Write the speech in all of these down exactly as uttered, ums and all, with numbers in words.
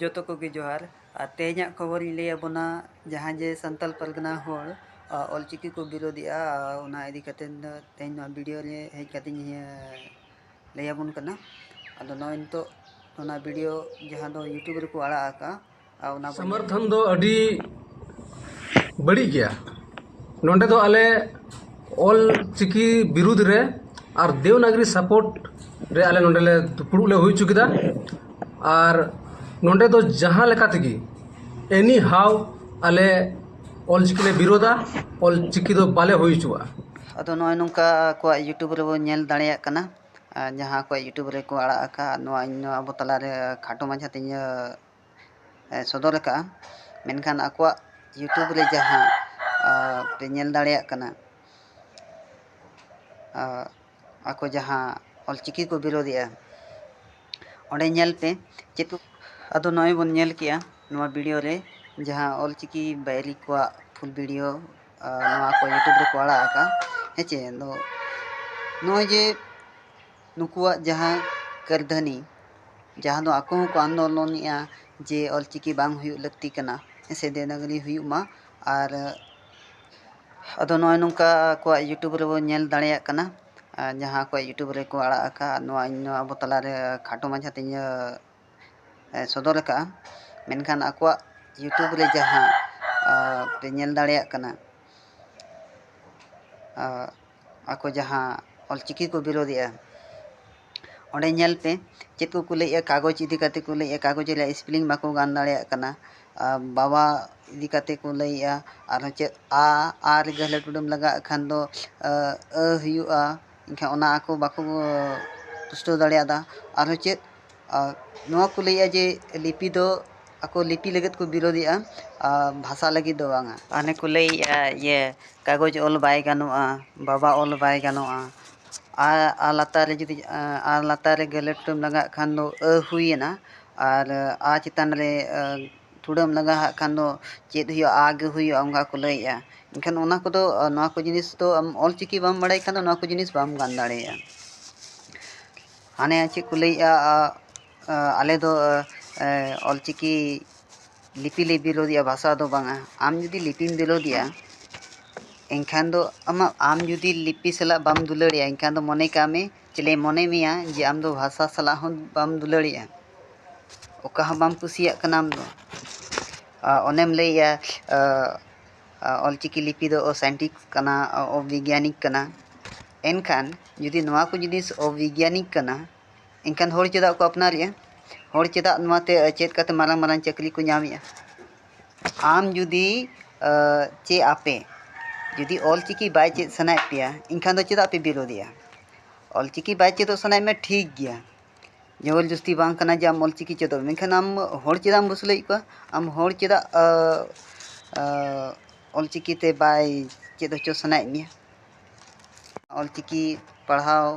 ᱡᱚᱛᱚ ᱠᱚᱜᱮ ᱡᱚᱦᱟᱨ᱾ ᱟᱨ ᱛᱮᱦᱮᱧᱟᱜ ᱠᱷᱚᱵᱚᱨᱤᱧ ᱞᱟᱹᱭ ᱟᱵᱚᱱᱟ, ᱡᱟᱦᱟᱸ ᱡᱮ ᱥᱟᱱᱛᱟᱞ ᱯᱟᱨᱜᱟᱱᱟ ᱦᱚᱲ, ᱟ, ᱚᱞᱪᱤᱠᱤ ᱠᱚ ᱵᱤᱨᱳᱫᱮᱜᱼᱟ, ᱟ, ᱚᱱᱟ ᱤᱫᱤ ᱠᱟᱛᱮ ᱫᱚ ᱛᱮᱦᱮᱧ ᱱᱚᱣᱟ ᱵᱷᱤᱰᱤᱭᱳ ᱨᱮ ᱦᱮᱡ ᱠᱟᱛᱮᱧ, ᱤᱭᱟᱹ, ᱞᱟᱹᱭ ᱟᱵᱚᱱ ᱠᱟᱱᱟ᱾ ᱟᱫᱚ ᱱᱚᱜᱼᱚᱭ ᱱᱤᱛᱚᱜ ᱚᱱᱟ ᱵᱷᱤᱰᱤᱭᱳ ᱡᱟᱦᱟᱸ ᱫᱚ YouTube ᱨᱮᱠᱚ ᱟᱲᱟᱜ ᱟᱠᱟᱫᱼᱟ, ᱟ, ᱚᱱᱟ ᱵᱚᱱ ᱧᱮᱞ ᱥᱚᱢᱚᱨᱛᱷᱚᱱ ᱫᱚ ᱟᱹᱰᱤ ᱵᱟᱹᱲᱤᱡ ᱜᱮᱭᱟ᱾ ᱱᱚᱰᱮ ᱫᱚ ᱟᱞᱮ ᱚᱞ ᱪᱤᱠᱤ ᱵᱤᱨᱩᱫᱽ ᱨᱮ ᱟᱨ ᱫᱮᱣᱱᱟᱜᱽᱨᱤ ᱥᱟᱯᱳᱨᱴ ᱨᱮ ᱟᱞᱮ ᱱᱚᱰᱮ ᱞᱮ ᱫᱩᱯᱲᱩᱵ ᱞᱮ ᱦᱩᱭ ᱦᱚᱪᱚ ᱠᱮᱫᱟ᱾ ᱟᱨ ᱱᱚᱰᱮ ᱫᱚ ᱡᱟᱦᱟᱸ ᱞᱮᱠᱟ ᱛᱮᱜᱮ, ᱮᱱᱤ ᱦᱟᱣ, ᱟᱞᱮ ᱚᱞ ᱪᱤᱠᱤ ᱞᱮ ᱵᱤᱨᱳᱫᱟ, ᱚᱞ ᱪᱤᱠᱤ ᱫᱚ ᱵᱟᱞᱮ ᱦᱩᱭ ᱦᱚᱪᱚᱣᱟᱜᱼᱟ᱾ ᱟᱫᱚ ᱱᱚᱜᱼᱚᱭ ᱱᱚᱝᱠᱟ ᱟᱠᱚᱣᱟᱜ YouTube ᱨᱮᱵᱚᱱ ᱧᱮᱞ ᱫᱟᱲᱮᱭᱟᱜ ᱠᱟᱱᱟ, ᱟᱨ ᱡᱟᱦᱟᱸ ᱟᱠᱚᱣᱟᱜ YouTube ᱨᱮᱠᱚ ᱟᱲᱟᱜ ᱟᱠᱟᱫ, ᱱᱚᱣᱟ ᱤᱧ ᱱᱚᱣᱟ ᱟᱵᱚ ᱛᱟᱞᱟᱨᱮ ᱠᱷᱟᱴᱚ ᱢᱟᱪᱷᱟ ᱛᱮᱧ, ᱮ, ᱥᱚᱫᱚᱨ ᱟᱠᱟᱫᱼᱟ᱾ ᱢᱮᱱᱠᱷᱟᱱ ᱟᱠᱚᱣᱟᱜ YouTube ᱨᱮ ᱡᱟᱦᱟᱸ, ᱟ, ᱯᱮ ᱧᱮᱞ ᱫᱟᱲᱮᱭᱟᱜ ᱠᱟᱱᱟ, ᱟ, ᱟᱠᱚ ᱡᱟᱦᱟᱸ ᱚᱞᱪᱤᱠᱤ ᱠᱚ ᱵᱤᱨᱳᱫᱮᱜᱼᱟ, ᱚᱸᱰᱮ ᱧᱮᱞ ᱯᱮ ᱪᱮᱫ ᱠᱚ᱾ ᱟᱫᱚ ᱱᱚᱜᱼᱚᱭ ᱵᱚᱱ ᱧᱮᱞ ᱠᱮᱜᱼᱟ ᱱᱚᱣᱟ ᱵᱷᱤᱰᱤᱭᱳ ᱨᱮ, ᱡᱟᱦᱟᱸ ᱚᱞᱪᱤᱠᱤ ᱵᱟᱹᱭᱨᱤ ᱠᱚᱣᱟᱜ ᱯᱷᱩᱞ ᱵᱷᱤᱰᱤᱭᱳ, ᱟ, ᱱᱚᱣᱟ ᱠᱚ YouTube ᱨᱮᱠᱚ ᱟᱲᱟᱜ ᱟᱠᱟᱫᱼᱟ, ᱦᱮᱸ ᱪᱮ᱾ ᱟᱫᱚ ᱱᱚᱜᱼᱚᱭ ᱡᱮ ᱱᱩᱠᱩᱣᱟᱜ ᱡᱟᱦᱟᱸ ᱠᱟᱹᱨᱫᱷᱟᱹᱱᱤ, ᱡᱟᱦᱟᱸ ᱫᱚ ᱟᱠᱚ ᱦᱚᱸᱠᱚ ᱟᱱᱫᱳᱞᱚᱱᱮᱜᱼᱟ ᱡᱮ ᱚᱞᱪᱤᱠᱤ ᱵᱟᱝ ᱦᱩᱭᱩᱜ ᱞᱟᱹᱠᱛᱤ ᱠᱟᱱᱟ, ᱦᱮᱸ ᱥᱮ, ᱫᱮᱣᱱᱟᱜᱽᱨᱤ ᱦᱩᱭᱩᱜ ᱢᱟ᱾ ᱟᱨ ᱟᱫᱚ ᱱᱚᱜᱼᱚᱭ ᱱᱚᱝᱠᱟ ᱟᱠᱚᱣᱟᱜ YouTube ᱨᱮᱵᱚᱱ ᱧᱮᱞ ᱫᱟᱲᱮᱭᱟᱜ ᱠᱟᱱᱟ, ᱟᱨ ᱡᱟᱦᱟᱸ ᱟᱠᱚᱣᱟᱜ YouTube ᱨᱮᱠᱚ ᱟᱲᱟᱜ ᱟᱠᱟᱫ, ᱱᱚᱣᱟ ᱤᱧ ᱱᱚᱣᱟ ᱟᱵᱚ ᱛᱟᱞᱟᱨᱮ ᱠᱷᱟᱴᱚ ᱢᱟᱪᱷᱟ ᱛᱮᱧ, ᱮ, ᱥᱚᱫᱚᱨ ᱟᱠᱟᱫᱼᱟ᱾ ᱢᱮᱱᱠᱷᱟᱱ ᱟᱠᱚᱣᱟᱜ YouTube ᱨᱮ ᱡᱟᱦᱟᱸ, ᱟ, ᱯᱮ ᱧᱮᱞ ᱫᱟᱲᱮᱭᱟᱜ ᱠᱟᱱᱟ, ᱟ, ᱟᱠᱚ ᱡᱟᱦᱟᱸ ᱚᱞᱪᱤᱠᱤ ᱠᱚ ᱵᱤᱨᱳᱫᱮᱜᱼᱟ, ᱚᱸᱰᱮ ᱧᱮᱞ ᱯᱮ ᱪᱮᱫ ᱠᱚᱠᱚ ᱞᱟᱹᱭᱮᱜᱼᱟ, ᱠᱟᱜᱚᱡᱽ ᱤᱫᱤ ᱠᱟᱛᱮ ᱠᱚ ᱞᱟᱹᱭᱮᱜᱼᱟ, ᱠᱟᱜᱚᱡᱽ ᱨᱮᱭᱟᱜ spelling ᱵᱟᱠᱚ ᱜᱟᱱ ᱫᱟᱲᱮᱭᱟᱜ ᱠᱟᱱᱟ᱾ ᱟ, ᱵᱟᱵᱟ ᱤᱫᱤ ᱠᱟᱛᱮ ᱠᱚ ᱞᱟᱹᱭᱮᱜᱼᱟ, ᱟᱨᱦᱚᱸ ᱪᱮᱫ ᱟ, ᱟ ᱨᱮ ᱜᱟᱹᱦᱞᱟᱹ ᱴᱩᱰᱟᱹᱢ ᱞᱟᱜᱟᱜ ᱠᱷᱟᱱ ᱫᱚ, ᱟ, ᱟᱹ ᱦᱩᱭᱩᱜᱼᱟ, ᱮᱱᱠᱷᱟᱱ ᱚᱱᱟ ᱟᱠᱚ ᱵᱟᱠᱚ ᱯᱩᱥᱴᱟᱹᱣ ᱫᱟᱲᱮᱭᱟᱫᱟ᱾ ᱟᱨᱦᱚᱸ ᱪᱮᱫ, ᱟ, ᱱᱚᱣᱟ ᱠᱚ ᱞᱟᱹᱭᱮᱜᱼᱟ ᱡᱮ ᱞᱤᱯᱤ ᱫᱚ ᱟᱠᱚ ᱞᱤᱯᱤ ᱞᱟᱹᱜᱤᱫ ᱠᱚ ᱵᱤᱨᱳᱫᱮᱜᱼᱟ, ᱟ, ᱵᱷᱟᱥᱟ ᱞᱟᱹᱜᱤᱫ ᱫᱚ ᱵᱟᱝᱟ᱾ ᱦᱟᱱᱮ ᱠᱚ ᱞᱟᱹᱭᱮᱜᱼᱟ ᱤᱭᱟᱹ ᱠᱟᱜᱚᱡᱽ ᱚᱞ ᱵᱟᱭ ᱜᱟᱱᱚᱜᱼᱟ, ᱵᱟᱵᱟ ᱚᱞ ᱵᱟᱭ ᱜᱟᱱᱚᱜᱼᱟ, ᱟ, ᱟ ᱞᱟᱛᱟᱨ ᱨᱮ ᱡᱩᱫᱤ, ᱟ, ᱟ ᱞᱟᱛᱟᱨ ᱨᱮ ᱜᱟᱹᱦᱞᱟᱹ ᱴᱩᱰᱟᱹᱢ ᱞᱟᱜᱟᱜ ᱠᱷᱟᱱ ᱫᱚ ᱟᱹ ᱦᱩᱭᱮᱱᱟ, ᱟᱨ ᱟ ᱪᱮᱛᱟᱱ ᱨᱮ, ᱟ, ᱴᱩᱰᱟᱹᱢ ᱞᱟᱜᱟᱣᱟᱜ ᱠᱷᱟᱱ ᱫᱚ ᱪᱮᱫ ᱦᱩᱭᱩᱜᱼᱟ? ᱟ ᱜᱮ ᱦᱩᱭᱩᱜᱼᱟ, ᱚᱱᱠᱟ ᱠᱚ ᱞᱟᱹᱭᱮᱜᱼᱟ᱾ ᱮᱱᱠᱷᱟᱱ ᱚᱱᱟ ᱠᱚᱫᱚ, ᱟ, ᱱᱚᱣᱟ ᱠᱚ ᱡᱤᱱᱤᱥ ᱫᱚ ᱟᱢ ᱚᱞᱪᱤᱠᱤ ᱵᱟᱢ ᱵᱟᱲᱟᱭ ᱠᱷᱟᱱ ᱫᱚ ᱱᱚᱣᱟ ᱠᱚ ᱡᱤᱱᱤᱥ ᱵᱟᱢ ᱜᱟᱱ ᱫᱟᱲᱮᱭᱟᱜᱼᱟ᱾ ᱦᱟᱱᱮ ᱪᱮᱫ ᱠᱚ ᱞᱟᱹᱭᱮᱜᱼᱟ, ᱟ, ᱟ, ᱟᱞᱮ ᱫᱚ, ᱟ, ᱚᱞᱪᱤᱠᱤ ᱞᱤᱯᱤ ᱞᱮ ᱵᱤᱨᱳᱫᱷᱮᱜᱼᱟ, ᱵᱷᱟᱥᱟ ᱫᱚ ᱵᱟᱝᱟ᱾ ᱟᱢ ᱡᱩᱫᱤ ᱞᱤᱯᱤᱢ ᱵᱤᱨᱳᱫᱷᱮᱜᱼᱟ, ᱮᱱᱠᱷᱟᱱ ᱫᱚ ᱟᱢᱟᱜ, ᱟᱢ ᱡᱩᱫᱤ ᱞᱤᱯᱤ ᱥᱟᱞᱟᱜ ᱵᱟᱢ ᱫᱩᱞᱟᱹᱲᱮᱜᱼᱟ, ᱮᱱᱠᱷᱟᱱ ᱫᱚ ᱢᱚᱱᱮ ᱠᱟᱜ ᱢᱮ, ᱪᱮᱞᱮ ᱢᱚᱱᱮ ᱢᱮᱭᱟ ᱡᱮ ᱟᱢ ᱫᱚ ᱵᱷᱟᱥᱟ ᱥᱟᱞᱟᱜ ᱦᱚᱸ ᱵᱟᱢ ᱫᱩᱞᱟᱹᱲᱮᱜᱼᱟ, ᱚᱠᱟ ᱦᱚᱸ ᱵᱟᱢ ᱠᱩᱥᱤᱭᱟᱜ ᱠᱟᱱᱟ ᱟᱢ ᱫᱚ᱾ ᱟᱨ ᱚᱱᱮᱢ ᱞᱟᱹᱭᱮᱜᱼᱟ, ᱟᱨ, ᱟᱨ ᱚᱞᱪᱤᱠᱤ ᱞᱤᱯᱤ ᱫᱚ ᱚᱥᱟᱭᱮᱱᱴᱤᱠ ᱠᱟᱱᱟ, ᱚᱵᱤᱜᱽᱜᱟᱱᱤᱠ ᱠᱟᱱᱟ᱾ ᱮᱱᱠᱷᱟᱱ ᱡᱩᱫᱤ ᱱᱚᱣᱟ ᱠᱚ ᱡᱤᱱᱤᱥ ᱚᱵᱤᱜᱽᱜᱟᱱᱤᱠ ᱠᱟᱱᱟ, ᱮᱱᱠᱷᱟᱱ ᱦᱚᱲ ᱪᱮᱫᱟᱜ ᱠᱚ ᱟᱯᱱᱟᱨᱮᱜᱼᱟ? ᱦᱚᱲ ᱪᱮᱫᱟᱜ ᱱᱚᱣᱟᱛᱮ ᱪᱮᱫ ᱠᱟᱛᱮ ᱢᱟᱨᱟᱝ ᱢᱟᱨᱟᱝ ᱪᱟᱹᱠᱨᱤ ᱠᱚ ᱧᱟᱢᱮᱜᱼᱟ? ᱟᱢ ᱡᱩᱫᱤ, ᱟᱨ, ᱪᱮ ᱟᱯᱮ ᱡᱩᱫᱤ ᱚᱞᱪᱤᱠᱤ ᱵᱟᱭ ᱪᱮᱫ ᱥᱟᱱᱟᱭᱮᱫ ᱯᱮᱭᱟ, ᱮᱱᱠᱷᱟᱱ ᱫᱚ ᱪᱮᱫᱟᱜ ᱯᱮ ᱵᱤᱨᱳᱫᱷᱮᱜᱼᱟ? ᱚᱞᱪᱤᱠᱤ ᱵᱟᱭ ᱪᱮᱫᱚᱜ ᱥᱟᱱᱟᱭᱮᱫ ᱢᱮ, ᱴᱷᱤᱠ ᱜᱮᱭᱟ, ᱡᱚᱵᱚᱨ ᱡᱚᱥᱛᱤ ᱵᱟᱝ ᱠᱟᱱᱟ ᱡᱮ ᱟᱢ ᱚᱞᱪᱤᱠᱤ ᱪᱮᱫᱚᱜ ᱢᱮ, ᱢᱮᱱᱠᱷᱟᱱ ᱟᱢ ᱦᱚᱲ ᱪᱮᱫᱟᱜ ᱮᱢ ᱵᱩᱥᱞᱟᱹᱭᱮᱫ ᱠᱚᱣᱟ? ᱟᱢ ᱦᱚᱲ ᱪᱮᱫᱟᱜ, ᱟᱨ, ᱟᱨ, ᱚᱞᱪᱤᱠᱤ ᱛᱮ ᱵᱟᱭ ᱪᱮᱫ ᱦᱚᱪᱚ ᱥᱟᱱᱟᱭᱮᱫ ᱢᱮᱭᱟ? ᱚᱞᱪᱤᱠᱤ ᱯᱟᱲᱦᱟᱣ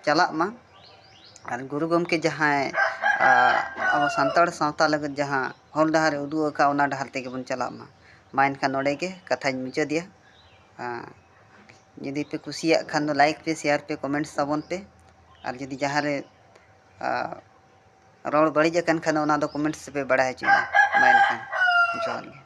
ᱪᱟᱞᱟᱜ ᱢᱟ᱾ ᱟᱨ ᱜᱩᱨᱩ ᱜᱚᱢᱠᱮ ᱡᱟᱦᱟᱸᱭ, ᱟᱨ, ᱟᱵᱚ ᱥᱟᱱᱛᱟᱲ ᱥᱟᱶᱛᱟ ᱞᱟᱹᱜᱤᱫ ᱡᱟᱦᱟᱸ ᱦᱚᱨ ᱰᱟᱦᱟᱨᱮ ᱩᱫᱩᱜ ᱟᱠᱟᱫ, ᱚᱱᱟ ᱰᱟᱦᱟᱨ ᱛᱮᱜᱮ ᱵᱚᱱ ᱪᱟᱞᱟᱜ ᱢᱟ᱾ ᱢᱟ ᱮᱱᱠᱷᱟᱱ ᱱᱚᱰᱮ ᱜᱮ ᱠᱟᱛᱷᱟᱧ ᱢᱩᱪᱟᱹᱫᱮᱜᱼᱟ᱾ ᱟᱨ ᱡᱩᱫᱤ ᱯᱮ ᱠᱩᱥᱤᱭᱟᱜ ᱠᱷᱟᱱ ᱫᱚ like ᱯᱮ, share ᱯᱮ, comments ᱛᱟᱵᱚᱱ ᱯᱮ᱾ ᱟᱨ ᱡᱩᱫᱤ ᱡᱟᱦᱟᱸ ᱨᱮ, ᱟᱨ, ᱨᱚᱲ ᱵᱟᱹᱲᱤᱡ ᱟᱠᱟᱱ ᱠᱷᱟᱱ ᱫᱚ ᱚᱱᱟ ᱫᱚ comments ᱛᱮᱯᱮ ᱵᱟᱲᱟᱭ ᱦᱚᱪᱚᱧᱟ᱾ ᱢᱟ ᱮᱱᱠᱷᱟᱱ ᱡᱚᱦᱟᱨ ᱜᱮ᱾